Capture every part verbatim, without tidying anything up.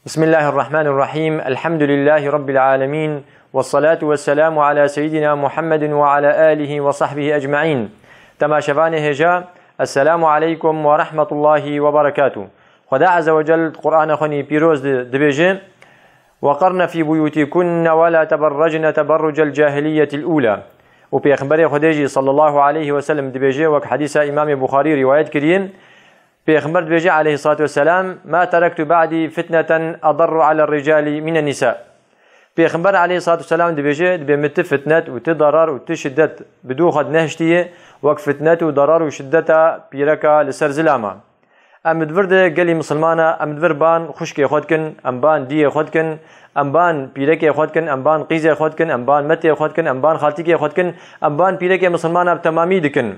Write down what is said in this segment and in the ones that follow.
بسم الله الرحمن الرحيم. الحمد لله رب العالمين. والصلاة والسلام على سيدنا محمد وعلى آله وصحبه أجمعين. Temaşevanê hêja, Esselamu aleykum ve rahmetullahi ve berekatuh. Xweda Azze ve Cel Qur'ana xwe nî pîroz di-, dibêje, "وقرن في بيوتكن ولا تبرجن تبرج الجاهلية الأولى." Û Pêxemberê Xwedê jî sallallahu aleyhi ve sellem dibêje, wek hedîsa Îmamê Buxarî rîwayet kiriye, Pêxember dibêje aleyhissalatu vesselam, "ما تركت بعدي فتنة أضر على الرجال من النساء." Pêxember aleyhissalatu vesselam dibêje, dibê min ti fitnet û ti darar û ti şiddet bi dû xwe nehiştiye, wek fitnet û darar û şiddeta pîreka li ser zilama. Em di vir de gelî misilmana, em di vir ban xwişkê xwe dikin, em ban diyê xwe dikin, em ban pîrekê xwe dikin, em ban qîzê xwe dikin, em ban metê xwe dikin, em ban xaltîkê xwe dikin, em ban pîrekê misilmana bi temamî dikin.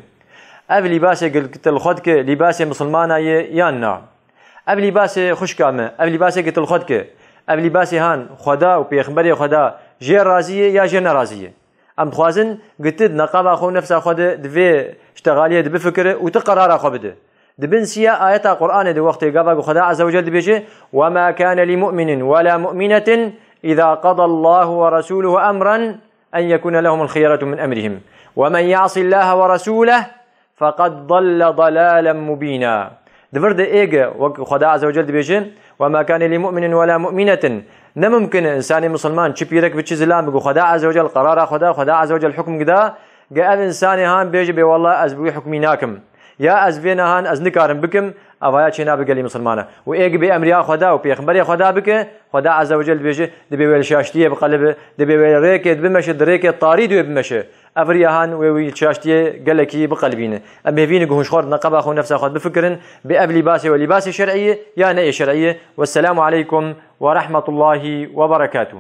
Ev lîbasê gil-, til xwe dike, lîbasê misilmana ye yan na? Ev lîbasê xwişka me, ev lîbasê ki til xwe dike, ev lîbasê han Xweda û Pêxemberê Xweda jê razî ye ya jê nerazî ye? Em dixwazin ki ti di neqaba xwe û nefsa xwe de di vê ştexaliyê de bifikire û ti qerara xwe bide. Di bin siya ayeta Qur'anê de wextê gava ku Xweda Azze ve Cel dibêje, "وما كان لمؤمن ولا مؤمنة إذا قضى الله ورسوله أمرا أن يكون لهم الخيرة من أمرهم ومن يعص الله ورسوله فقد ضل ضلالا مبينا." Di vir de êge, wek Xweda Azze ve Cel dibêje, "وما كان لمؤمن ولا مؤمنة." Ne mumkin e insanê misilman, çi pîrek bi çi zilam bi, ku Xweda Azze ve Cel qerara xwe da, Xweda Azze ve Cel hukm gida, ge ev insanê han bêje, "Bê wallah ez bi wî hukmî nakim." Ya ez vê nahan ez nikarim bikim, evaya çênabe gelî misilmana. Û ê ki bê emriya Xweda û Pêxemberê Xweda bike, Xweda Azze ve Cel dibêje, dibê wê li şaştiyê biqelibe, dibê wê rêkê dibimeşe, di rêkê tarî de wê bimeşe. Ev riya han wê wî li şaştiyê gelekî biqelibîne. Em hêvî ne ku hûn ji xwe re neqeba xwe û nefsa xwe bifikirin, bê ev lîbasê we lîbasê şer'î ye ya ne yê şer'î ye. Wesselamu aleykum ve rahmetullahi ve berekatuh.